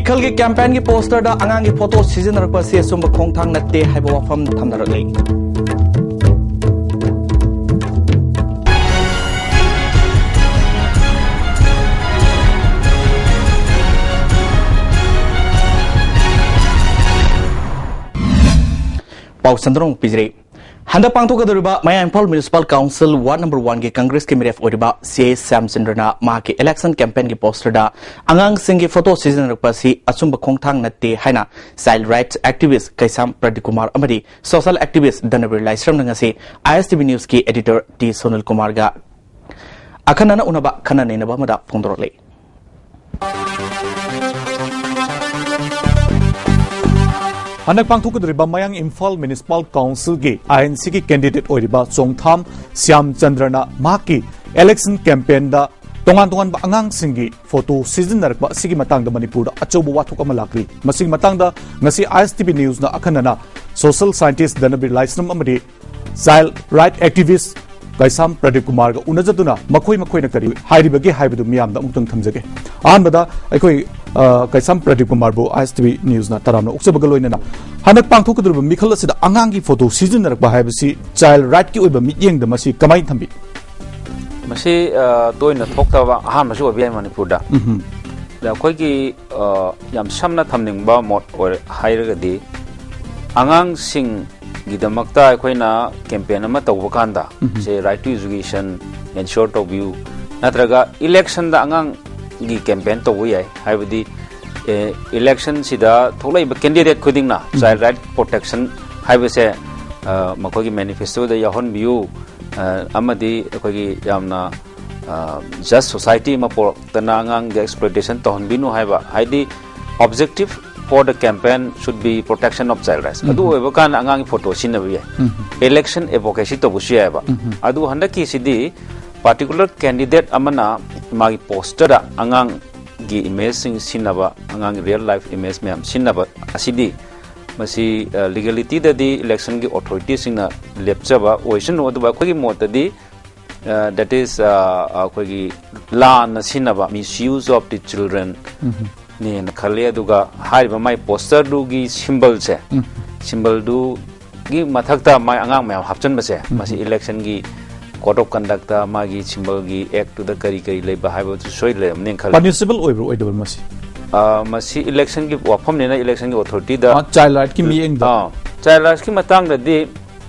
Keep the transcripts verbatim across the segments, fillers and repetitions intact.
ꯃꯤꯈꯜꯒꯤ ꯀꯦꯝꯄꯦꯟꯒꯤ ꯄꯣꯁꯇꯔꯗ ꯑꯉꯥꯡꯒꯤ ꯐꯣꯇꯣ ꯁꯤꯖꯤꯟꯅꯔꯛꯄ ꯑꯁꯤ ꯑꯆꯨꯝꯕ ꯈꯣꯡꯊꯥꯡ ꯅꯠꯇꯦ ꯍꯥꯏꯕ ꯋꯥꯐꯝ ꯊꯝꯅꯔꯛꯂꯤ꯫ ꯄꯥꯎ ꯁꯟꯗꯣꯛꯅ ꯄꯤꯖꯔꯤ꯫ ꯍꯟꯗꯛ ꯄꯥꯡꯊꯣꯛꯀꯗꯧꯔꯤꯕ ꯃꯌꯥꯡ Imphal municipal council ward number ꯋꯥꯟꯒꯤ ꯀꯪꯒ꯭ꯔꯦꯁꯀꯤ ꯃꯤꯔꯦꯞ ꯑꯣꯏꯔꯤꯕ ꯁꯤ ꯑꯦ ꯁ꯭ꯌꯥꯝꯆꯟꯗ꯭ꯔꯅ ꯃꯍꯥꯛꯀꯤ ꯏꯂꯦꯛꯁꯟ ꯀꯦꯝꯄꯦꯟꯒꯤ ꯄꯣꯁꯇꯔꯗ ꯑꯉꯥꯡꯁꯤꯡꯒꯤ ꯐꯣꯇꯣ ꯁꯤꯖꯤꯟꯅꯔꯛꯄ ꯑꯁꯤ ꯑꯆꯨꯝꯕ ꯈꯣꯡꯊꯥꯡ ꯅꯠꯇꯦ ꯍꯥꯏꯅ ꯆꯥꯏꯜ ꯔꯥꯏꯠꯁ ꯑꯦꯛꯇꯤꯚꯤꯁ꯭ꯠ ꯀꯩꯁꯥꯝ ꯄ꯭ꯔꯗꯤꯞ ꯀꯨꯃꯥꯔ ꯑꯃꯗꯤ ꯁꯣꯁꯤꯌꯦꯜ ꯑꯦꯛꯇꯤꯚꯤꯁ꯭ꯠ ꯙꯅꯕꯤꯔ ꯂꯥꯏꯁ꯭ꯔꯝꯅ ꯉꯁꯤ ꯑꯥꯏ ꯑꯦꯁ ꯇꯤ ꯚꯤ ꯅ꯭ꯌꯨꯁꯀꯤ ꯑꯦꯗꯤꯇꯔ ꯇꯤ ꯁꯣꯅꯤꯜ ꯀꯨꯃꯥꯔꯒ ꯑꯈꯟꯅꯅ ꯎꯅꯕ ꯈꯟꯅ ꯅꯩꯅꯕ ꯑꯃꯗ ꯐꯣꯡꯗꯣꯔꯛꯂꯤ꯫ ꯍꯟꯗꯛ ꯄꯥꯡꯊꯣꯛꯀꯗꯧꯔꯤꯕ ꯃꯌꯥꯡ ꯏꯝꯐꯥꯜ ꯃ꯭ꯌꯨꯅꯤꯁꯤꯄꯥꯜ ꯀꯥꯎꯟꯁꯤꯜꯒꯤ ꯑꯥꯏ ꯑꯦꯟ ꯁꯤꯒꯤ ꯀꯦꯟꯗꯤꯗꯦꯠ ꯑꯣꯏꯔꯤꯕ ꯆꯣꯡꯊꯥꯝ ꯁ꯭ꯌꯥꯝꯆꯟꯗ꯭ꯔꯅ ꯃꯍꯥꯛꯀꯤ ꯏꯂꯦꯛꯁꯟ ꯀꯦꯝꯄꯦꯟꯗ ꯇꯣꯉꯥꯟ ꯇꯣꯉꯥꯟꯕ ꯑꯉꯥꯡꯁꯤꯡꯒꯤ ꯐꯣꯇꯣ ꯁꯤꯖꯤꯟꯅꯔꯛꯄ ꯑꯁꯤꯒꯤ ꯃꯇꯥꯡꯗ ꯃꯅꯤꯄꯨꯔꯗ ꯑꯆꯧꯕ ꯋꯥꯊꯣꯛ ꯑꯃ ꯂꯥꯛꯂꯤ꯫ ꯃꯁꯤꯒꯤ ꯃꯇꯥꯡꯗ ꯉꯁꯤ ꯑꯥꯏ ꯑꯦꯁ ꯇꯤ ꯚꯤ ꯅ꯭ꯌꯨꯁꯅ ꯑꯈꯟꯅꯅ ꯁꯣꯁꯤꯌꯦꯜ ꯁꯥꯏꯟꯇꯤꯁ꯭ꯠ ꯙꯅꯕꯤꯔ ꯂꯥꯏꯁ꯭ꯔꯝ ꯑꯃꯗꯤ ꯆꯥꯏꯜ ꯔꯥꯏꯠ ꯑꯦꯛꯇꯤꯚꯤꯁ꯭ꯠ ꯀꯩꯁꯥꯝ ꯄ꯭ꯔꯗꯤꯞ ꯀꯨꯃꯥꯔꯒ ꯎꯅꯖꯗꯨꯅ ꯃꯈꯣꯏ ꯃꯈꯣꯏꯅ ꯀꯔꯤ ꯍꯥꯏꯔꯤꯕꯒꯦ ꯍꯥꯏꯕꯗꯨ ꯃꯤꯌꯥꯝꯗ ꯑꯃꯨꯛꯇꯪ ꯊꯝꯖꯒꯦ꯫ ꯑꯍꯥꯟꯕꯗ ꯑꯩꯈꯣꯏ, ꯑ, ꯀꯩꯁꯥꯝ ꯄ꯭ꯔꯗꯤꯞ ꯀꯨꯃꯥꯔꯕꯨ ꯑꯥꯏ ꯑꯦꯁ ꯇꯤ ꯚꯤ ꯅ꯭ꯌꯨꯁꯅ ꯇꯔꯥꯝꯅ ꯑꯣꯛꯆꯕꯒ ꯂꯣꯏꯅꯅ ꯍꯟꯗꯛ ꯄꯥꯡꯊꯣꯛꯀꯗꯧꯔꯤꯕ ꯃꯤꯈꯜ ꯑꯁꯤꯗ ꯑꯉꯥꯡꯒꯤ ꯐꯣꯇꯣ ꯁꯤꯖꯤꯟꯅꯔꯛꯄ ꯍꯥꯏꯕꯁꯤ ꯆꯥꯏꯜ ꯔꯥꯏꯠꯀꯤ ꯑꯣꯏꯕ ꯃꯤꯠꯌꯦꯡꯗ ꯃꯁꯤ ꯀꯃꯥꯏꯅ ꯊꯝꯕꯤ? ꯃꯁꯤ, ꯑ, ꯇꯣꯏꯅ ꯊꯣꯛꯇꯕ ꯑꯍꯥꯟꯕꯁꯨ ꯑꯣꯏꯕ ꯌꯥꯏ ꯃꯅꯤꯄꯨꯔꯗ꯫ ꯎꯝꯍꯨꯝ꯫ ꯑꯗ ꯑꯩꯈꯣꯏꯒꯤ, ꯑ, ꯌꯥꯝ ꯁꯝꯅ ꯊꯝꯅꯤꯡꯕ ꯃꯣꯠ ꯑꯣꯏꯔ-, ꯍꯥꯏꯔꯒꯗꯤ ꯑꯉꯥꯡꯁꯤꯡꯒꯤꯗꯃꯛꯇ ꯑꯩꯈꯣꯏꯅ ꯀꯦꯝꯄꯦꯟ ꯑꯃ ꯇꯧꯕ ꯀꯥꯟꯗ, ꯎꯝꯍꯨꯝ꯫ ꯁꯦ, right to education ensure ꯇꯧꯕꯤꯌꯨ, ꯅꯠꯇ꯭ꯔꯒ ꯏꯂꯦꯛꯁꯟꯗ ꯑꯉꯥꯡꯒꯤ ꯀꯦꯝꯄꯦꯟ ꯇꯧꯕ ꯌꯥꯏ꯫ ꯍꯥꯏꯕꯗꯤ, ꯑꯦ, ꯏꯂꯦꯛꯁꯟꯁꯤꯗ ꯊꯣꯛꯂꯛꯏꯕ ꯀꯦꯟꯗꯤꯗꯦꯠ ꯈꯨꯗꯤꯡꯅ ꯎꯝ꯫ ꯆꯥꯏꯜ ꯔꯥꯏꯠ ꯄ꯭ꯔꯣꯇꯦꯛꯁꯟ ꯍꯥꯏꯕꯁꯦ, ꯑ, ꯃꯈꯣꯏꯒꯤ ꯃꯦꯅꯤꯐꯦꯁꯇꯣꯗ ꯌꯥꯎꯍꯟꯕꯤꯌꯨ, ꯑ, ꯑꯃꯗꯤ ꯑꯩꯈꯣꯏꯒꯤ ꯌꯥꯝꯅ, ꯑ, ꯖꯁ ꯁꯣꯁꯥꯏꯇꯤ ꯑꯃ ꯄꯨꯔꯛꯇꯅ ꯑꯉꯥꯡꯒꯤ ꯑꯦꯛꯁꯄ꯭ꯂꯣꯏꯇꯦꯁꯟ ꯇꯧꯍꯟꯕꯤꯅꯨ ꯍꯥꯏꯕ, ꯍꯥꯏꯗꯤ objective for the campaign should be protection of child rights꯫ ꯑꯗꯨ ꯎꯝ꯫ ꯑꯣꯏꯕ ꯀꯥꯟꯗ ꯑꯉꯥꯡꯒꯤ ꯐꯣꯇꯣ ꯁꯤꯖꯤꯟꯅꯕ ꯌꯥꯏ꯫ ꯎꯝ꯫ ꯏꯂꯦꯛꯁꯟ ꯑꯦꯗꯚꯣꯀꯦꯁꯤ ꯇꯧꯕꯁꯨ ꯌꯥꯏꯑꯕ꯫ ꯎꯝ꯫ ꯑꯗꯨ ꯍꯟꯗꯛꯀꯤꯁꯤꯗꯤ ꯄꯥꯔꯇꯤꯀꯨꯂꯔ ꯀꯦꯟꯗꯤꯗꯦꯠ ꯑꯃꯅ ꯃꯥꯒꯤ ꯄꯣꯁꯇꯔꯗ ꯑꯉꯥꯡꯒꯤ ꯏꯃꯦꯖꯁꯤꯡ ꯁꯤꯖꯤꯟꯅꯕ, ꯑꯉꯥꯡꯒꯤ ꯔꯤꯌꯦꯜ ꯂꯥꯏꯐ ꯏꯃꯦꯖ ꯃꯌꯥꯝ ꯁꯤꯖꯤꯟꯅꯕ ꯑꯁꯤꯗꯤ, ꯃꯁꯤ, ꯑ, ꯂꯤꯒꯦꯂꯤꯇꯤꯗꯗꯤ ꯏꯂꯦꯛꯁꯟꯒꯤ ꯑꯣꯊꯣꯔꯤꯇꯤꯁꯤꯡꯅ ꯂꯦꯞꯆꯕ ꯑꯣꯏꯁꯅꯨ, ꯑꯗꯨꯕꯨ ꯑꯩꯈꯣꯏꯒꯤ ꯃꯣꯠꯇꯗꯤ, ꯑ, that is, ꯑ, ꯑꯩꯈꯣꯏꯒꯤ ꯂꯥꯟꯅ ꯁꯤꯖꯤꯟꯅꯕ, misuse of the children, ꯎꯝ꯫ ꯅꯦꯅ ꯈꯜꯂꯤ꯫ ꯑꯗꯨꯒ ꯍꯥꯏꯔꯤꯕ ꯃꯥꯏ ꯄꯣꯁꯇꯔꯗꯨꯒꯤ ꯁꯤꯝꯕꯜꯁꯦ, ꯁꯤꯝꯕꯜꯗꯨꯒꯤ ꯃꯊꯛꯇ ꯃꯥꯏ ꯑꯉꯥꯡ ꯃꯌꯥꯝ ꯍꯥꯞꯆꯤꯟꯕꯁꯦ, ꯃꯁꯤ ꯏꯂꯦꯛꯁꯟꯒꯤ ꯀꯣꯗ ꯑꯣꯐ ꯀꯟꯗꯛꯇ, ꯃꯥꯒꯤ ꯁꯤꯝꯕꯜꯒꯤ ꯑꯦꯛꯇꯨꯗ ꯀꯔꯤ ꯀꯔꯤ ꯂꯩꯕ ꯍꯥꯏꯕꯗꯨ ꯁꯣꯏ ꯂꯩꯔꯝꯅꯦꯅ ꯈꯜꯂꯤ꯫ ꯄꯅꯤꯁꯤꯕꯜ ꯑꯣꯏꯕ꯭ꯔꯥ ꯑꯣꯏꯗꯕ꯭ꯔꯥ ꯃꯁꯤ? ꯑ, ꯃꯁꯤ ꯏꯂꯦꯛꯁꯟꯒꯤ ꯋꯥꯐꯝꯅꯤꯅ ꯏꯂꯦꯛꯁꯟꯒꯤ ꯑꯣꯊꯣꯔꯤꯇꯤꯗ ꯆꯥꯏꯜ ꯔꯥꯏꯠꯀꯤ ꯃꯤꯠꯌꯦꯡꯗ ꯆꯥꯏꯜ ꯔꯥꯏꯠꯀꯤ ꯃꯇꯥꯡꯗꯗꯤ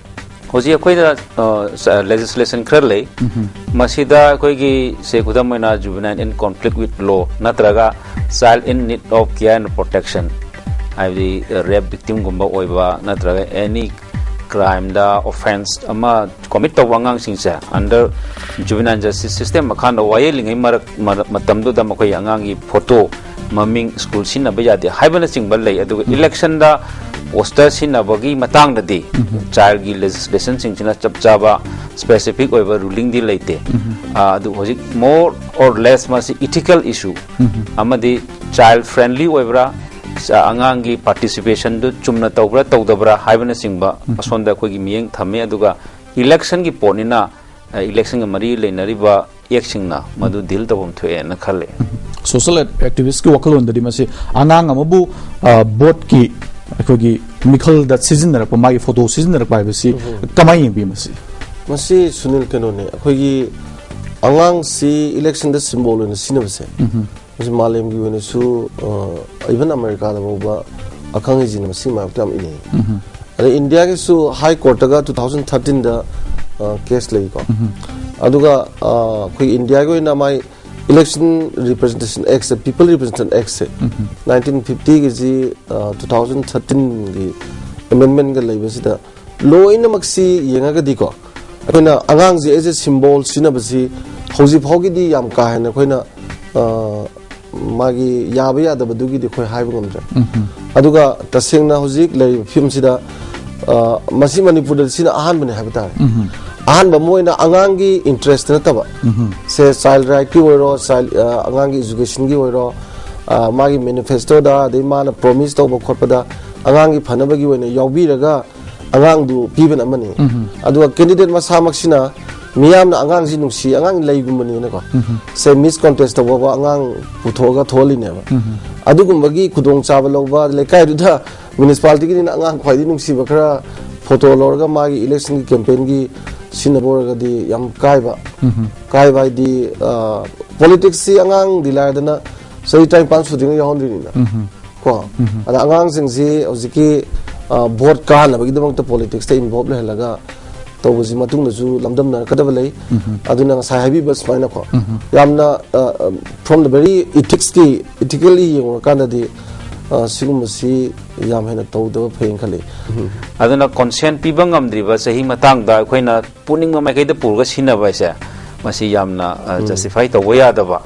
ꯍꯧꯖꯤꯛ ꯑꯩꯈꯣꯏꯗ ꯂꯦꯖꯤꯁꯂꯦꯁꯟ ꯈꯔ ꯂꯩ꯫ ꯃꯁꯤꯗ ꯑꯩꯈꯣꯏꯒꯤ ꯁꯦ, ꯈꯨꯗꯝ ꯑꯣꯏꯅ, Juvenile in Conflict with Law ꯅꯠꯇ꯭ꯔꯒ Child in Need of Care and Protection, ꯍꯥꯏꯕꯗꯤ ꯔꯦꯞ ꯚꯤꯛꯇꯤꯝꯒꯨꯝꯕ ꯑꯣꯏꯕ ꯅꯠꯇ꯭ꯔꯒ ꯑꯦꯅꯤ ꯀ꯭ꯔꯥꯏꯝꯗ, ꯑꯣꯐꯦꯟꯁ ꯑꯃ ꯀꯣꯃꯤꯠ ꯇꯧꯕ ꯑꯉꯥꯡꯁꯤꯡꯁꯦ under Juvenile Justice System ꯃꯈꯥꯗ ꯋꯥꯌꯦꯜꯂꯤꯉꯩ ꯃꯔꯛ, ꯃꯔꯛ, ꯃꯇꯝꯗꯨꯗ ꯃꯈꯣꯏ ꯑꯉꯥꯡꯒꯤ ꯐꯣꯇꯣ, ꯃꯃꯤꯡ, ꯁ꯭ꯀꯨꯜ ꯁꯤꯖꯤꯟꯅꯕ ꯌꯥꯗꯦ ꯍꯥꯏꯕꯅꯆꯤꯡꯕ ꯂꯩ꯫ ꯑꯗꯨꯒ ꯏꯂꯦꯛꯁꯟꯗ ꯄꯣꯁꯇꯔ ꯁꯤꯖꯤꯟꯅꯕꯒꯤ ꯃꯇꯥꯡꯗꯗꯤ ꯆꯥꯏꯜꯒꯤ ꯂꯦꯖꯤꯁꯂꯦꯁꯟꯁꯤꯡꯁꯤꯅ ꯆꯞ ꯆꯥꯕ ꯁ꯭ꯄꯦꯁꯤꯐꯤꯛ ꯑꯣꯏꯕ ꯔꯨꯂꯤꯡꯗꯤ ꯂꯩꯇꯦ꯫ ꯑꯥ, ꯑꯗꯨ ꯍꯧꯖꯤꯛ more or less ꯃꯁꯤ ꯏꯊꯤꯀꯦꯜ ꯏꯁꯨ ꯑꯃꯗꯤ ꯆꯥꯏꯜ ꯐ꯭ꯔꯦꯟꯂꯤ ꯑꯣꯏꯕ꯭ꯔꯥ, ꯑꯉꯥꯡꯒꯤ ꯄꯥꯔꯇꯤꯁꯤꯄꯦꯁꯟꯗꯨ ꯆꯨꯝꯅ ꯇꯧꯕ꯭ꯔꯥ ꯇꯧꯗꯕ꯭ꯔꯥ ꯍꯥꯏꯕꯅꯆꯤꯡꯕ ꯑꯁꯣꯝꯗ ꯑꯩꯈꯣꯏꯒꯤ ꯃꯤꯠꯌꯦꯡ ꯊꯝꯃꯤ꯫ ꯑꯗꯨꯒ ꯏꯂꯦꯛꯁꯟꯒꯤ ꯄꯣꯠꯅꯤꯅ, ꯑ, ꯏꯂꯦꯛꯁꯟꯒ ꯃꯔꯤ ꯂꯩꯅꯔꯤꯕ ꯑꯦꯛꯁꯤꯡꯅ ꯃꯗꯨ ꯗꯤꯜ ꯇꯧꯐꯝ ꯊꯣꯛꯑꯦꯅ ꯈꯜꯂꯦ꯫ ꯁꯣꯁꯤꯌꯦꯜ ꯑꯦꯛ-, ꯑꯦꯛꯇꯤꯚꯤꯁ꯭ꯠꯀꯤ ꯋꯥꯈꯜꯂꯣꯟꯗꯗꯤ ꯃꯁꯤ ꯑꯉꯥꯡ ꯑꯃꯕꯨ, ꯑ, ꯚꯣꯠꯀꯤ ꯑꯩꯈꯣꯏꯒꯤ ꯃꯤꯈꯜꯗ ꯁꯤꯖꯤꯟꯅꯔꯛꯄ, ꯃꯥꯒꯤ ꯐꯣꯇꯣ ꯁꯤꯖꯤꯟꯅꯔꯛꯄ ꯍꯥꯏꯕꯁꯤ ꯀꯃꯥꯏꯅ ꯌꯦꯡꯕꯤ ꯃꯁꯤ? ꯃꯁꯤ, ꯁꯨꯅꯤꯜ, ꯀꯩꯅꯣꯅꯦ, ꯑꯩꯈꯣꯏꯒꯤ ꯑꯉꯥꯡꯁꯤ ꯏꯂꯦꯛꯁꯟꯗ ꯁꯤꯝꯕꯣꯜ ꯑꯣꯏꯅ ꯁꯤꯖꯤꯟꯅꯕꯁꯦ, ꯃꯁꯤ ꯃꯥꯂꯦꯝꯒꯤ ꯑꯣꯏꯅꯁꯨ, ꯑ, ꯏꯚꯟ ꯑꯃꯦꯔꯤꯀꯥꯗ ꯐꯥꯎꯕ ꯑꯈꯪ ꯑꯍꯩꯁꯤꯡꯅ ꯃꯁꯤꯒꯤ ꯃꯥꯌꯣꯛꯇ ꯌꯥꯝ ꯏꯅꯩ꯫ ꯑꯗꯩ ꯏꯟꯗꯤꯌꯥꯒꯤꯁꯨ ꯍꯥꯏ ꯀꯣꯔꯠꯇꯒ ꯇꯨ ꯊꯥꯎꯖꯟ ꯊꯥꯔꯇꯤꯟꯗ, ꯑ, ꯀꯦꯁ ꯂꯩꯀꯣ꯫ ꯑꯗꯨꯒ, ꯑ, ꯑꯩꯈꯣꯏ ꯏꯟꯗꯤꯌꯥꯒꯤ ꯑꯣꯏꯅ ꯃꯥꯏ election representation act, people representation act, nineteen ꯐꯤꯐꯇꯤꯒꯤꯁꯤ, ꯑ, ꯇꯨ ꯊꯥꯎꯖꯟ ꯊꯥꯔꯇꯤꯟꯒꯤ ꯑꯦꯃꯦꯟꯃꯦꯟꯒ ꯂꯩꯕꯁꯤꯗ ꯂꯣꯏꯅꯃꯛꯁꯤ ꯌꯦꯡꯉꯒꯗꯤꯀꯣ, ꯑꯩꯈꯣꯏꯅ ꯑꯉꯥꯡꯁꯦ ꯑꯦꯖ ꯑꯦ ꯁꯤꯝꯕꯣꯜ ꯁꯤꯖꯤꯟꯅꯕꯁꯤ ꯍꯧꯖꯤꯛ ꯐꯥꯎꯒꯤꯗꯤ ꯌꯥꯝ ꯀꯥ ꯍꯦꯟꯅ ꯑꯩꯈꯣꯏꯅ, ꯑ, ꯃꯥꯒꯤ ꯌꯥꯕ ꯌꯥꯗꯕꯗꯨꯒꯤꯗꯤ ꯑꯩꯈꯣꯏ ꯍꯥꯏꯕ ꯉꯝꯗ꯭ꯔꯦ꯫ ꯑꯗꯨꯒ ꯇꯁꯦꯡꯅ ꯍꯧꯖꯤꯛ ꯂꯩꯔꯤꯕ ꯐꯤꯕꯝꯁꯤꯗ, ꯑ, ꯃꯁꯤ ꯃꯅꯤꯄꯨꯔꯗ ꯁꯤꯅ ꯑꯍꯥꯟꯕꯅꯤ ꯍꯥꯏꯕ ꯇꯥꯔꯦ꯫ ꯑꯍꯥꯟꯕ ꯑꯃ ꯑꯣꯏꯅ ꯑꯉꯥꯡꯒꯤ ꯏꯟꯇꯔꯦꯁꯇ ꯅꯠꯇꯕ, ꯁꯦ ꯆꯥꯏꯜ ꯔꯥꯏꯠꯀꯤ ꯑꯣꯏꯔꯣ, ꯆꯥꯏꯜ, ꯑ, ꯑꯉꯥꯡꯒꯤ ꯏꯖꯨꯀꯦꯁꯟꯒꯤ ꯑꯣꯏꯔꯣ, ꯑ, ꯃꯥꯒꯤ ꯃꯦꯅꯤꯐꯦꯁꯇꯣꯗ, ꯑꯗꯩ ꯃꯥꯅ ꯄ꯭ꯔꯣꯃꯤꯁ ꯇꯧꯕ ꯈꯣꯠꯄꯗ ꯑꯉꯥꯡꯒꯤ ꯐꯅꯕꯒꯤ ꯑꯣꯏꯅ ꯌꯥꯎꯕꯤꯔꯒ ꯑꯉꯥꯡꯗꯨ ꯄꯤꯕꯅ ꯑꯃꯅꯤ꯫ ꯑꯗꯨꯒ ꯀꯦꯟꯗꯤꯗꯦꯠ ꯃꯁꯥꯃꯛꯁꯤꯅ ꯃꯤꯌꯥꯝꯅ ꯑꯉꯥꯡꯁꯤ ꯅꯨꯡꯁꯤ, ꯑꯉꯥꯡ ꯂꯩꯒꯨꯝꯕꯅꯤꯅꯀꯣ, ꯁꯦ ꯃꯤꯁ ꯀꯣꯟꯇꯦꯁ ꯇꯧꯕ ꯑꯉꯥꯡ ꯄꯨꯊꯣꯛꯑꯒ ꯊꯣꯛꯍꯜꯂꯤꯅꯦꯕ꯫ ꯑꯗꯨꯒꯨꯝꯕꯒꯤ ꯈꯨꯗꯣꯡꯆꯥꯕ ꯂꯧꯕ, ꯂꯩꯀꯥꯏꯗꯨꯗ ꯃ꯭ꯌꯨꯅꯤꯁꯤꯄꯥꯂꯤꯇꯤꯒꯤꯅꯤꯅ ꯑꯉꯥꯡ ꯈ꯭ꯋꯥꯏꯗꯒꯤ ꯅꯨꯡꯁꯤꯕ ꯈꯔ ꯐꯣꯇꯣ ꯂꯧꯔꯒ ꯃꯥꯒꯤ ꯏꯂꯦꯛꯁꯟꯒꯤ ꯀꯦꯝꯄꯦꯟꯒꯤ ꯁꯤꯖꯤꯟꯅꯕ ꯑꯣꯏꯔꯒꯗꯤ ꯌꯥꯝ ꯀꯥꯏꯕ꯫ ꯀꯥꯏꯕ ꯍꯥꯏꯗꯤ, ꯄꯣꯂꯤꯇꯤꯛꯁꯁꯤ ꯑꯉꯥꯡꯗꯤ ꯂꯥꯏꯔꯗꯅ ꯆꯍꯤ ꯇꯔꯥꯅꯤꯄꯥꯟ ꯁꯨꯗ꯭ꯔꯤꯉꯩ ꯌꯥꯎꯍꯟꯗꯣꯏꯅꯤꯅ꯫ ꯀꯣ, ꯑꯗ ꯑꯉꯥꯡꯁꯤꯡꯁꯤ ꯍꯧꯖꯤꯛꯀꯤ, ꯑ, ꯚꯣꯠ ꯀꯥꯅꯕꯒꯤꯗꯃꯛꯇ ꯄꯣꯂꯤꯇꯤꯛꯁꯇ ꯏꯟꯚꯣꯜꯕ ꯂꯩꯍꯜꯂꯒ ꯇꯧꯕꯁꯤ ꯃꯇꯨꯡꯗꯁꯨ ꯂꯝꯗꯝꯅꯔꯛꯀꯗꯕ ꯂꯩ꯫ ꯑꯗꯨꯅ ꯉꯁꯥꯏ ꯍꯥꯏꯕꯤꯕ ꯁꯨꯃꯥꯏꯅꯀꯣ, ꯌꯥꯝꯅ, ꯑ, ꯑ, from the very ethicsꯀꯤ, ethically ꯌꯦꯡꯉꯨꯔꯀꯥꯟꯗꯗꯤ, ꯑ, ꯁꯤꯒꯨꯝꯕꯁꯤ ꯌꯥꯝ ꯍꯦꯟꯅ ꯇꯧꯗꯕ ꯐꯩꯌꯦꯅ ꯈꯜꯂꯤ꯫ ꯑꯗꯨꯅ ꯀꯣꯟꯁꯦꯟ ꯄꯤꯕ ꯉꯝꯗ꯭ꯔꯤꯕ ꯆꯍꯤ ꯃꯇꯥꯡꯗ ꯑꯩꯈꯣꯏꯅ ꯄꯨꯅꯤꯡꯕ ꯃꯥꯏꯀꯩꯗ ꯄꯨꯔꯒ ꯁꯤꯖꯤꯟꯅꯕ ꯍꯥꯏꯁꯦ, ꯃꯁꯤ ꯌꯥꯝꯅ, ꯑ, ꯖꯁꯇꯤꯐꯥꯏ ꯇꯧꯕ ꯌꯥꯗꯕ,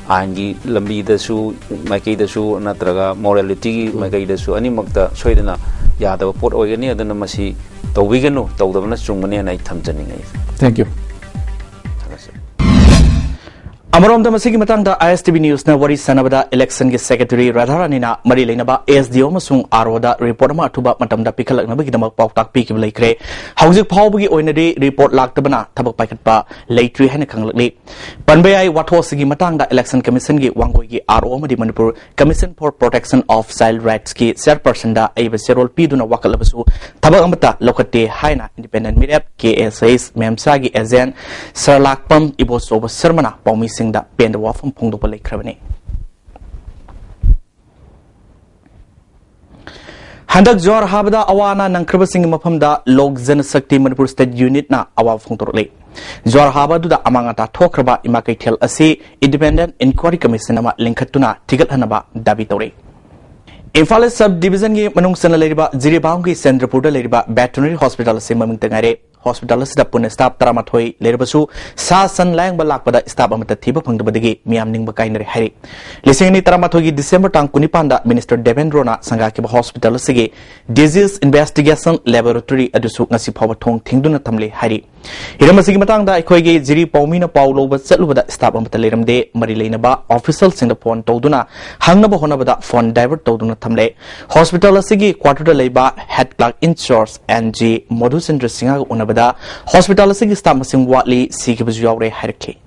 ꯑꯥꯏꯟꯒꯤ ꯂꯝꯕꯤꯗꯁꯨ, ꯃꯥꯏꯀꯩꯗꯁꯨ ꯅꯠꯇ꯭ꯔꯒ ꯃꯣꯔꯦꯂꯤꯇꯤꯒꯤ ꯃꯥꯏꯀꯩꯗꯁꯨ ꯑꯅꯤꯃꯛꯇ ꯁꯣꯏꯗꯅ ꯌꯥꯗꯕ ꯄꯣꯠ ꯑꯣꯏꯒꯅꯤ꯫ ꯑꯗꯨꯅ ꯃꯁꯤ ꯇꯧꯕꯤꯒꯅꯨ, ꯇꯧꯗꯕꯅ ꯆꯨꯝꯒꯅꯤ ꯍꯥꯏꯅ ꯑꯩ ꯊꯝꯖꯅꯤꯡꯉꯤ꯫ Thank you. ꯑꯃꯔꯣꯝꯗ ꯃꯁꯤꯒꯤ ꯃꯇꯥꯡꯗ ISTV Newsꯅ ꯋꯥꯔꯤ ꯁꯥꯟꯅꯕꯗ ꯏꯂꯦꯛꯁꯟꯒꯤ ꯁꯦꯀ꯭ꯔꯦꯇꯔꯤ ꯔꯥꯙꯥꯔꯥꯅꯤꯅ ꯃꯔꯤ ꯂꯩꯅꯕ SDO ꯑꯃꯁꯨꯡ ROꯗ ꯔꯤꯄꯣꯔꯠ ꯑꯃ ꯑꯊꯨꯕ ꯃꯇꯝꯗ ꯄꯤꯈꯠꯂꯛꯅꯕꯒꯤꯗꯃꯛ ꯄꯥꯎꯇꯥꯛ ꯄꯤꯈꯤꯕ ꯂꯩꯈ꯭ꯔꯦ꯫ ꯍꯧꯖꯤꯛ ꯐꯥꯎꯕꯒꯤ ꯑꯣꯏꯅꯗꯤ ꯔꯤꯄꯣꯔꯠ ꯂꯥꯛꯇꯕꯅ ꯊꯕꯛ ꯄꯥꯏꯈꯠꯄ ꯂꯩꯇ꯭ꯔꯤ ꯍꯥꯏꯅ ꯈꯪꯂꯛꯂꯤ꯫ ꯄꯟꯕ ꯌꯥꯏ, ꯋꯥꯊꯣꯛ ꯑꯁꯤꯒꯤ ꯃꯇꯥꯡꯗ ꯏꯂꯦꯛꯁꯟ ꯀꯃꯤꯁꯟꯒꯤ ꯋꯥꯡꯒꯣꯏꯒꯤ RO ꯑꯃꯗꯤ Manipur Commission for Protection of Child Rightsꯀꯤ ꯆꯦꯌꯔꯄꯔꯁꯟꯗ ꯑꯏꯕ ꯆꯦꯔꯣꯜ ꯄꯤꯗꯨꯅ ꯋꯥꯀꯠꯂꯕꯁꯨ ꯊꯕꯛ ꯑꯃꯠꯇ ꯂꯧꯈꯠꯇꯦ ꯍꯥꯏꯅ ꯏꯟꯗꯤꯄꯦꯟꯗꯦꯟ ꯃꯤꯔꯦꯞ KSH ꯃꯦꯝꯁꯥꯒꯤ ꯑꯦꯖꯦꯟ ꯁꯔꯂꯥꯛꯄꯝ ꯏꯕꯣꯆꯧꯕ ꯁꯔꯃꯅ ꯄꯥꯎꯃꯤꯁꯤꯡꯗ ꯄꯦꯟꯗꯕ ꯋꯥꯐꯝ ꯐꯣꯡꯗꯣꯛꯄ ꯂꯩꯈ꯭ꯔꯕꯅꯤ꯫ ꯍꯟꯗꯛ ꯖ꯭ꯋꯥꯔ ꯍꯥꯕꯗ ꯑꯋꯥ ꯑꯅꯥ ꯅꯪꯈ꯭ꯔꯕꯁꯤꯡꯒꯤ ꯃꯐꯝꯗ ꯂꯣꯛ ꯖꯅꯁꯛꯇꯤ ꯃꯅꯤꯄꯨꯔ ꯁ꯭ꯇꯦꯠ ꯌꯨꯅꯤꯠꯅ ꯑꯋꯥꯕ ꯐꯣꯡꯗꯣꯔꯛꯂꯤ꯫ ꯖ꯭ꯋꯥꯔ ꯍꯥꯕ ꯑꯗꯨꯗ ꯑꯃꯥꯡ ꯑꯇꯥ ꯊꯣꯛꯈ꯭ꯔꯕ ꯏꯃꯥ ꯀꯩꯊꯦꯜ ꯑꯁꯤ ꯏꯟꯗꯤꯄꯦꯟꯗꯦꯟ ꯏꯟꯀ꯭ꯋꯥꯔꯤ ꯀꯃꯤꯁꯟ ꯑꯃ ꯂꯤꯡꯈꯠꯇꯨꯅ ꯊꯤꯒꯠꯍꯟꯅꯕ ꯗꯥꯕꯤ ꯇꯧꯔꯤ꯫ ꯏꯝꯐꯥꯜ ꯏꯁ ꯁꯕ ꯗꯤꯕꯤꯖꯟꯒꯤ ꯃꯅꯨꯡ ꯆꯟꯅ ꯂꯩꯔꯤꯕ ꯖꯤꯔꯤꯕꯥꯝꯒꯤ ꯆꯟꯗ꯭ꯔꯄꯨꯔꯗ ꯂꯩꯔꯤꯕ ꯚꯦꯇꯔꯅꯔꯤ ꯍꯣꯁꯄꯤꯇꯥꯜ ꯑꯁꯤ ꯃꯃꯤꯡꯇ ꯉꯥꯏꯔꯦ꯫ ꯍꯣꯁꯄꯤꯇꯥꯜ ꯑꯁꯤꯗ ꯄꯨꯟꯅ ꯁ꯭ꯇꯥꯐ ꯇꯔꯥꯃꯥꯊꯣꯏ ꯂꯩꯔꯕꯁꯨ ꯁꯥ ꯁꯟ ꯂꯥꯌꯦꯡꯕ ꯂꯥꯛꯄꯗ ꯁ꯭ꯇꯥꯐ ꯑꯃꯠꯇ ꯊꯤꯕ ꯐꯪꯗꯕꯗꯒꯤ ꯃꯤꯌꯥꯝ ꯅꯤꯡꯕ ꯀꯥꯏꯅꯔꯦ ꯍꯥꯏꯔꯤ꯫ ꯂꯤꯁꯤꯡ ꯑꯅꯤ ꯇꯔꯥꯃꯥꯊꯣꯏꯒꯤ ꯗꯤꯁꯦꯝꯕꯔ ꯇꯥꯡ ꯀꯨꯟꯅꯤꯄꯥꯟꯗ ꯃꯤꯅꯤꯁꯇꯔ ꯗꯦꯕꯦꯟꯗ꯭ꯔꯣꯅ ꯁꯪꯒꯥꯈꯤꯕ ꯍꯣꯁꯄꯤꯇꯥꯜ ꯑꯁꯤꯒꯤ ꯗꯤꯖꯤꯖ ꯏꯟꯚꯦꯁꯇꯤꯒꯦꯁꯟ ꯂꯦꯕꯣꯔꯦꯇꯣꯔꯤ ꯑꯗꯨꯁꯨ ꯉꯁꯤ ꯐꯥꯎꯕ ꯊꯣꯡ ꯊꯤꯡꯗꯨꯅ ꯊꯝꯂꯤ ꯍꯥꯏꯔꯤ꯫ ꯍꯤꯔꯝ ꯑꯁꯤꯒꯤ ꯃꯇꯥꯡꯗ ꯑꯩꯈꯣꯏꯒꯤ ꯖꯤꯔꯤ ꯄꯥꯎꯃꯤꯅ ꯄꯥꯎ ꯂꯧꯕ ꯆꯠꯂꯨꯕꯗ ꯁ꯭ꯇꯥꯐ ꯑꯃꯠꯇ ꯂꯩꯔꯝꯗꯦ꯫ ꯃꯔꯤ ꯂꯩꯅꯕ ꯑꯣꯐꯤꯁꯤꯌꯦꯜꯁꯤꯡꯗ ꯐꯣꯟ ꯇꯧꯗꯨꯅ ꯍꯪꯅꯕ ꯍꯣꯠꯅꯕꯗ ꯐꯣꯟ ꯗꯥꯏꯚꯔꯠ ꯇꯧꯗꯨꯅ ꯊꯝꯂꯦ꯫ ꯍꯣꯁꯄꯤꯇꯥꯜ ꯑꯁꯤꯒꯤ ꯀ꯭ꯋꯥꯇꯔꯗ ꯂꯩꯕ head clerk in charge N G Modhuchandra ꯁꯤꯡꯍꯒ ꯎꯅꯕꯗ ꯍꯣꯁꯄꯤꯇꯥꯜ ꯑꯁꯤꯒꯤ ꯁ꯭ꯇꯥꯐ ꯃꯁꯤꯡ ꯋꯥꯠꯂꯤ, ꯁꯤꯈꯤꯕꯁꯨ ꯌꯥꯎꯔꯦ ꯍꯥꯏꯔꯛꯈꯤ꯫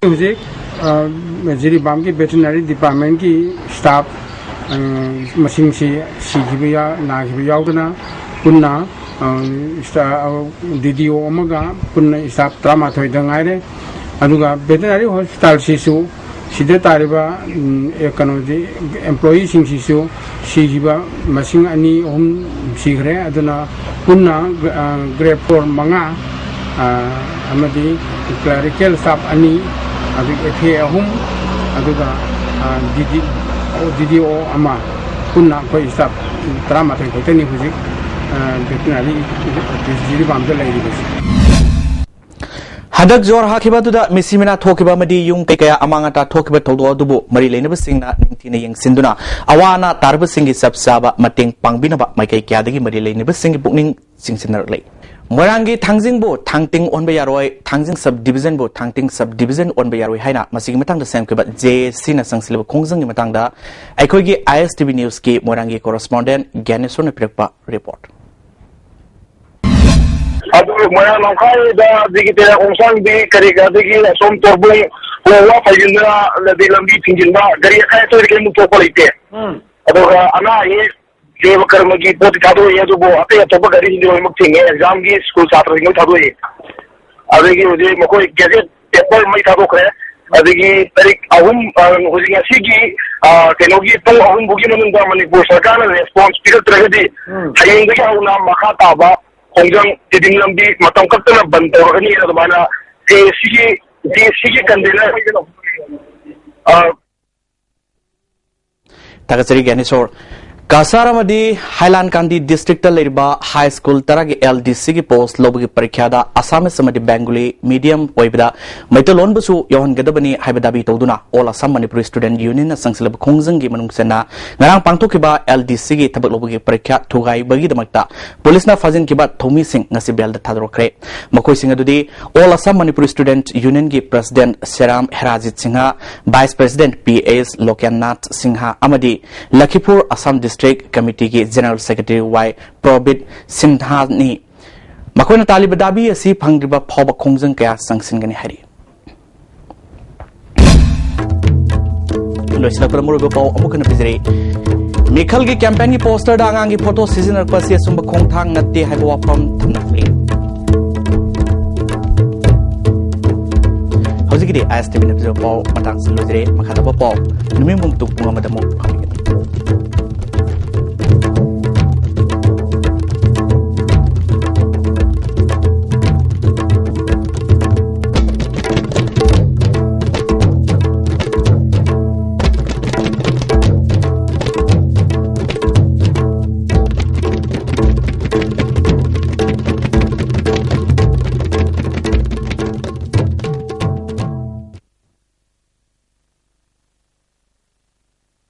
ꯍꯧꯖꯤꯛ, ꯑ, ꯖꯤꯔꯤꯕꯥꯝꯒꯤ ꯚꯦꯇꯤꯅꯔꯤ ꯗꯤꯄꯥꯔꯠꯃꯦꯟꯒꯤ ꯁ꯭ꯇꯥꯐ, ꯑ, ꯃꯁꯤꯡꯁꯤ ꯁꯤꯈꯤꯕ ꯌꯥ-, ꯅꯥꯈꯤꯕ ꯌꯥꯎꯗꯅ ꯄꯨꯟꯅ, ꯑ, ꯁ꯭ꯇꯥ-, ꯑ, ꯗꯤ ꯗꯤ ꯑꯣ ꯑꯃꯒ ꯄꯨꯟꯅ ꯁ꯭ꯇꯥꯐ ꯇꯔꯥꯃꯥꯊꯣꯏꯗ ꯉꯥꯏꯔꯦ꯫ ꯑꯗꯨꯒ ꯚꯦꯇꯤꯅꯔꯤ ꯍꯣꯁꯄꯤꯇꯥꯜꯁꯤꯁꯨ ꯁꯤꯗ ꯇꯥꯔꯤꯕ, ꯎꯝ, ꯑꯦ, ꯀꯩꯅꯣꯁꯤ, ꯑꯦꯝꯄ꯭ꯂꯣꯌꯤꯁꯤꯡꯁꯤꯁꯨ ꯁꯤꯈꯤꯕ ꯃꯁꯤꯡ ꯑꯅꯤ, ꯑꯍꯨꯝ ꯁꯤꯈ꯭ꯔꯦ꯫ ꯑꯗꯨꯅ ꯄꯨꯟꯅ, ꯑ, ꯒ꯭ꯔꯦꯗ ꯐꯣꯔ ꯃꯉꯥ, ꯑ, ꯑꯃꯗꯤ ꯀ꯭ꯂꯦꯔꯤꯀꯦꯜ ꯁ꯭ꯇꯥꯐ ꯑꯅꯤ, ꯑꯗꯨꯒ ꯑꯦꯐ ꯑꯦ ꯑꯍꯨꯝ, ꯑꯗꯨꯒ, ꯑ, ꯗꯤ ꯗꯤ, ꯗꯤ ꯗꯤ ꯑꯣ ꯑꯃ, ꯄꯨꯟꯅ ꯑꯩꯈꯣꯏ ꯁ꯭ꯇꯥꯐ ꯇꯔꯥꯃꯥꯊꯣꯏ ꯈꯛꯇꯅꯤ ꯍꯧꯖꯤꯛ, ꯑ, ꯚꯦꯇꯤꯅꯔꯤ ꯖꯤꯔꯤꯕꯥꯝꯗ ꯂꯩꯔꯤꯕꯁꯤ꯫ ꯍꯟꯗꯛ ꯖꯣꯔ ꯍꯥꯈꯤꯕ ꯑꯗꯨꯗ ꯃꯤꯁꯤ ꯃꯤꯅꯥ ꯊꯣꯛꯈꯤꯕ ꯑꯃꯗꯤ ꯌꯨꯝ ꯀꯩ ꯀꯌꯥ ꯑꯃꯥꯡ ꯑꯇꯥ ꯊꯣꯛꯈꯤꯕ ꯊꯧꯗꯣꯛ ꯑꯗꯨꯕꯨ ꯃꯔꯤ ꯂꯩꯅꯕꯁꯤꯡꯅ ꯅꯤꯡꯊꯤꯅ ꯌꯦꯡꯁꯤꯟꯗꯨꯅ ꯑꯋꯥ ꯑꯅꯥ ꯇꯥꯔꯕꯁꯤꯡꯒꯤ ꯆꯞ ꯆꯥꯕ ꯃꯇꯦꯡ ꯄꯥꯡꯕꯤꯅꯕ ꯃꯥꯏꯀꯩ ꯀꯌꯥꯗꯒꯤ ꯃꯔꯤ ꯂꯩꯅꯕꯁꯤꯡꯒꯤ ꯄꯨꯛꯅꯤꯡ ꯆꯤꯡꯁꯤꯟꯅꯔꯛꯂꯤ꯫ ꯃꯣꯏꯔꯥꯡꯒꯤ ꯊꯥꯡꯖꯤꯡꯕꯨ ꯊꯥꯡꯇꯤꯡ ꯑꯣꯟꯕ ꯌꯥꯔꯣꯏ, ꯊꯥꯡꯖꯤꯡ ꯁꯕ ꯗꯤꯕꯤꯖꯟꯕꯨ ꯊꯥꯡꯇꯤꯡ ꯁꯕ ꯗꯤꯕꯤꯖꯟ ꯑꯣꯟꯕ ꯌꯥꯔꯣꯏ ꯍꯥꯏꯅ ꯃꯁꯤꯒꯤ ꯃꯇꯥꯡꯗ ꯁꯦꯝꯈꯤꯕ ꯖꯦ ꯑꯦ ꯁꯤꯅ ꯆꯪꯁꯤꯜꯂꯤꯕ ꯈꯣꯡꯖꯪꯒꯤ ꯃꯇꯥꯡꯗ ꯑꯩꯈꯣꯏꯒꯤ ꯑꯥꯏ ꯑꯦꯁ ꯇꯤ ꯚꯤ ꯅ꯭ꯌꯨꯁꯀꯤ ꯃꯣꯏꯔꯥꯡꯒꯤ ꯀꯣꯔꯦꯁꯄꯣꯟꯗꯦꯟꯠ ꯒ꯭ꯌꯥꯅꯦꯁꯣꯔꯅ ꯄꯤꯔꯛꯄ ꯔꯤꯄꯣꯔꯠ꯫ ꯑꯗꯨ ꯃꯣꯏꯔꯥꯡ ꯂꯝꯈꯥꯏꯗ ꯑꯗꯒꯤ ꯇꯦꯔꯥ ꯈꯣꯡꯁꯥꯡꯕꯤ ꯀꯔꯤ ꯀꯔꯥ, ꯑꯗꯒꯤ ꯑꯁꯣꯝ ꯇꯣꯔꯕꯨꯡ ꯋꯥ ꯐꯩꯖꯤꯟꯗꯅ ꯂꯝꯕꯤ, ꯂꯝꯕꯤ ꯊꯤꯡꯖꯤꯟꯕ, ꯒꯥꯔꯤ ꯑꯀꯥꯏ ꯑꯇꯣꯏ ꯀꯩꯃꯨꯛ ꯊꯣꯛꯄ ꯂꯩꯇꯦ꯫ ꯎꯝ꯫ ꯑꯗꯨꯒ ꯑꯅꯥ ꯑꯌꯦꯛ ꯗꯦꯕ ꯀꯔꯃꯒꯤ ꯄꯣꯠꯇꯤ ꯊꯥꯗꯣꯛꯑꯦ, ꯑꯗꯨꯕꯨ ꯑꯇꯩ ꯑꯇꯣꯞꯄ ꯒꯥꯔꯤꯁꯤꯡꯗꯤ ꯂꯣꯏꯅꯃꯛ ꯊꯤꯡꯉꯦ꯫ ꯑꯦꯛꯖꯥꯝꯒꯤ ꯁ꯭ꯀꯨꯜ ꯁꯥꯇ꯭ꯔꯁꯤꯡ ꯂꯣꯏ ꯊꯥꯗꯣꯛꯑꯦ꯫ ꯑꯗꯒꯤ ꯍꯧꯖꯤꯛ ꯃꯈꯣꯏ ꯒꯦꯖꯦꯠ ꯄꯦꯄꯔ ꯃꯩ ꯊꯥꯗꯣꯛꯈ꯭ꯔꯦ꯫ ꯑꯗꯒꯤ ꯇꯥꯔꯤꯛ ꯑꯍꯨꯝ, ꯑ, ꯍꯧꯖꯤꯛ ꯉꯁꯤꯒꯤ, ꯑ, ꯀꯩꯅꯣꯒꯤ ꯄꯨꯡ ꯑꯍꯨꯝ ꯐꯥꯎꯒꯤ ꯃꯅꯨꯡꯗ ꯃꯅꯤꯄꯨꯔ ꯁꯔꯀꯥꯔꯅ ꯔꯦꯁꯄꯣꯟꯁ ꯄꯤꯔꯛꯇ꯭ꯔꯒꯗꯤ ꯎꯝ꯫ ꯍꯌꯦꯡꯗꯒꯤ ꯍꯧꯅ ꯃꯈꯥ ꯇꯥꯕ ꯈꯣꯡꯖꯪ ꯇꯤꯗꯤꯝ ꯂꯝꯕꯤ ꯃꯇꯝ ꯀꯛꯇꯅ ꯕꯟ ꯇꯧꯔꯒꯅꯤ꯫ ꯑꯗꯨꯃꯥꯏꯅ ꯖꯦ ꯑꯦ ꯁꯤꯒꯤ, ꯖꯦ ꯑꯦ ꯁꯤꯒꯤ ꯀꯟꯚꯦꯅꯔ, ꯑ, ꯊꯥꯒꯠꯆꯔꯤ ꯒ꯭ꯌꯥꯅꯦꯁꯣꯔ꯫ ꯀꯁꯥꯔ ꯑꯃꯗꯤ ꯍꯥꯏꯂꯥꯟꯀꯥꯟꯗꯤ ꯗꯤꯁꯇ꯭ꯔꯤꯛꯇ ꯂꯩꯔꯤꯕ ꯍꯥꯏ ꯁ꯭ꯀꯨꯜ ꯇꯔꯥꯒꯤ ꯑꯦꯜ ꯗꯤ ꯁꯤꯒꯤ ꯄꯣꯁ ꯂꯧꯕꯒꯤ ꯄꯔꯤꯈ꯭ꯌꯥꯗ ꯑꯁꯥꯃꯤꯁ ꯑꯃꯗꯤ ꯕꯦꯡꯒꯨꯂꯤ ꯃꯤꯗꯤꯌꯝ ꯑꯣꯏꯕꯗ ꯃꯩꯇꯩꯂꯣꯟꯕꯨꯁꯨ ꯌꯥꯎꯍꯟꯒꯗꯕꯅꯤ ꯍꯥꯏꯕ ꯗꯥꯕꯤ ꯇꯧꯗꯨꯅ ꯑꯣꯜ ꯑꯁꯥꯝ ꯃꯅꯤꯄꯨꯔꯤ ꯁ꯭ꯇꯨꯗꯦꯟꯠ ꯌꯨꯅꯤꯌꯟꯅ ꯆꯪꯁꯤꯜꯂꯕ ꯈꯣꯡꯖꯪꯒꯤ ꯃꯅꯨꯡ ꯆꯟꯅ ꯉꯔꯥꯡ ꯄꯥꯡꯊꯣꯛꯈꯤꯕ ꯑꯦꯜ ꯗꯤ ꯁꯤꯒꯤ ꯊꯕꯛ ꯂꯧꯕꯒꯤ ꯄꯔꯤꯈ꯭ꯌꯥ ꯊꯨꯒꯥꯏꯕꯒꯤꯗꯃꯛꯇ ꯄꯨꯂꯤꯁꯅ ꯐꯥꯖꯤꯟꯈꯤꯕ ꯊꯧꯃꯤꯁꯤꯡ ꯉꯁꯤ ꯕꯦꯜꯗ ꯊꯥꯗꯣꯔꯛꯈ꯭ꯔꯦ꯫ ꯃꯈꯣꯏꯁꯤꯡ ꯑꯗꯨꯗꯤ ꯑꯣꯜ ꯑꯁꯥꯝ ꯃꯅꯤꯄꯨꯔꯤ ꯁ꯭ꯇꯨꯗꯦꯟꯠ ꯌꯨꯅꯤꯌꯟꯒꯤ president Seram Herajit Singh, vice president P S Lokennath Singh ꯑꯃꯗꯤ ꯂꯈꯤꯄꯨꯔ ꯑꯁꯥꯝ ꯗꯤꯁꯇ꯭ꯔꯤꯛ District Committeeꯒꯤ General Secretary ꯋꯥꯏ ꯄ꯭ꯔꯣꯕꯤꯠ ꯁꯤꯟꯍꯥꯅꯤ꯫ ꯃꯈꯣꯏꯅ ꯇꯥꯜꯂꯤꯕ ꯗꯥꯕꯤ ꯑꯁꯤ ꯐꯪꯗ꯭ꯔꯤꯕ ꯐꯥꯎꯕ ꯈꯣꯡꯖꯪ ꯀꯌꯥ ꯆꯪꯁꯤꯟꯒꯅꯤ ꯍꯥꯏꯔꯤ꯫ ꯂꯣꯏꯁꯤꯜꯂꯛꯄꯗ ꯃꯔꯨꯑꯣꯏꯕ ꯄꯥꯎ ꯑꯃꯨꯛ ꯍꯟꯅ ꯄꯤꯖꯔꯤ꯫ ꯃꯤꯈꯜꯒꯤ campaignꯒꯤ posterꯗ ꯑꯉꯥꯡꯒꯤ photo ꯁꯤꯖꯤꯟꯅꯔꯛꯄ ꯑꯁꯤ ꯑꯆꯨꯝꯕ ꯈꯣꯡꯊꯥꯡ ꯅꯠꯇꯦ ꯍꯥꯏꯕ ꯋꯥꯐꯝ ꯊꯝꯂꯛꯂꯤ꯫ ꯍꯧꯖꯤꯛꯀꯤꯗꯤ ISTVꯅ ꯄꯤꯖꯕ ꯄꯥꯎ ꯃꯇꯥꯡꯁꯤ ꯂꯣꯏꯖꯔꯦ꯫ ꯃꯈꯥ ꯇꯥꯕ ꯄꯥꯎ ꯅꯨꯃꯤꯠ ꯃꯨꯝꯇꯨ ꯄꯨꯡ ꯑꯃꯗ ꯑꯃꯨꯛ ꯐꯪꯕꯤꯒꯅꯤ꯫